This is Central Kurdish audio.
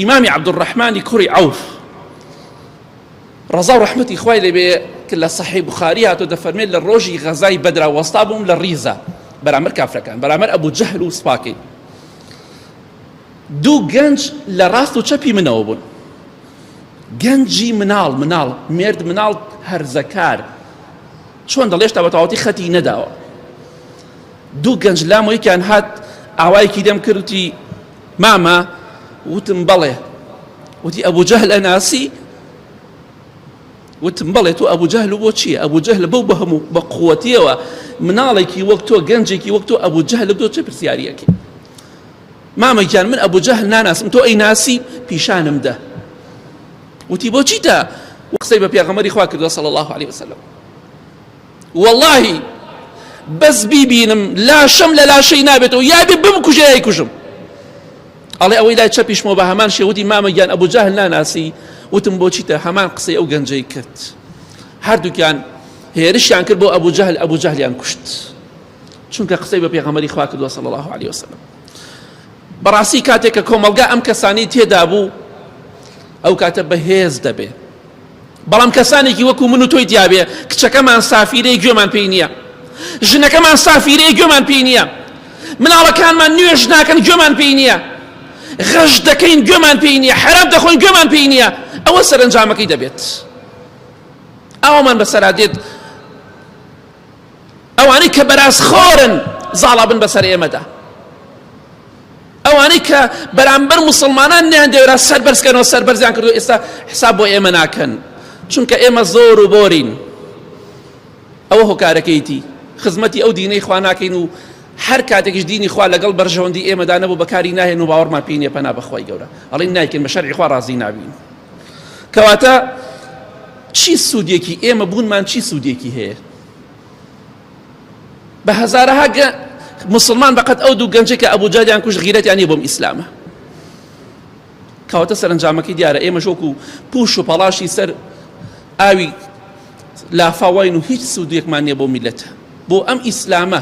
ئیمامی عەبدولڕەحمانی کوڕی عەوف ڕەزا و ڕەحمەتی خوای لێبێ کە لە سەحیح بوخاری هاتۆ دەفەرمێت لە ڕۆژی غەزای بەدرا وەستا بووم لە ڕیزە بەرامبەر کافرەکان بەرامبەر ئەبوو جەهل و سوپاکەی دوو گەنج لە ڕاست و چەپی منەوە بوون گەنجی مناڵ مناڵ مێرد مناڵ هەرزەکار چۆن دەڵێشتا بە تەواوەتی خەتی نەداوە دوو گەنج لام و یەکیان هات ئاوایەکی لێم کرد وتی مامە وتم بەڵێ وتی ئەبوو جەهل ئەناسی وتم بەڵێ تۆ ئەبوو جەهل و بۆ چییە ئەبوو جەهل بەو بە هەموو بە قوەتیەوە مناڵێکی وەک تۆ گەنجێکی وەک تۆ ئەبوو جەهل تۆ چه پرسیاریەکەی مامە گیان من ئەبوو جەهل ناناسم تۆ ئەی ناسی پیشانم دە وتی بۆ چیتە قسەی بە پێغەمبەری خوا کردووە صلی الله علیه وسلم وەڵاهی بەس بیبینم لاشەم لە لاشەی نابێتەوە یا بێ بمکوژێ یای کوژم ئەڵێ ئەوەی لای چەپیشمەوە بە هەمان شێوتی مامە گیان ئەبوو جەهل ناناسی وتم بۆچیتە هەمان قسەی ئەو گەنجەی کرد هەردووکیان هێرشیان کرد بۆ ئەبوو جەهل ئەبوو جەهلیان کوشت چونکە قسەی بە پێغەمبەری خوا کردووە صلی الله علیه وسلم بەڕاستی کاتێک کە کۆمەڵگا ئەم کەسانی تێدا بوو ئەو کاتە بەهێز دەبێ بەڵام کەسانێکی وەکو من و تۆی تیابێ کچەکەمان سافیرەی گوێمان پێی نییە ژنەکەمان سافیرەی گوێمان پێی نییە مناڵەکانمان نوێژ ناکەن گوێمان پێی نییە غەش دەکەین گوێمان پێی نییە حەرام دەخۆین گوێمان پێی نییە ئەوە سەرەنجامەکەی دەبێت ئەومان بەسەرا دێت ئەوانەی کە بەراز خۆرن زاڵا بن بەسەر ئێمەدا ئەوانەی کە بەرامبەر موسڵمانان نیان دەوێرا سەر بەرزکەنەوە سەر بەرزیان کردو ئێستا حساب بۆ ئێمە ناکەن چونکە ئێمە زۆر و بۆرین ئەوە هۆکارەکەیتی خزمەتی ئەو دینەی خوا ناکەین و هەر کاتێکیش دینی خوا لەگەڵ بەرژەوەندی ئێمەدا نەبوو بەکاری ناهێن و باوەڕمان پێی نییە پەنا بەخوای گەورە ئەڵێن نایکەین بە شەرعی خوا ڕازی نابین کەواتە چی سوودێکی ئێمە بوونمان چی سوودێکی هەیە بە هەزارەها گە مسلمان بەقەت ئەو دوو گەنجێک کە ئەبوو جەهلیان کوشت غیرەتیان نییە بۆم ئیسلامە کەواتە سەرەنجامەکەی دیارە ئێمەش وەکو پوش و پەڵاشی سەر ئاوی لافاوین و هیچ سوودێکمان نییە بۆ میلەتە بۆ ئەم ئیسلامە.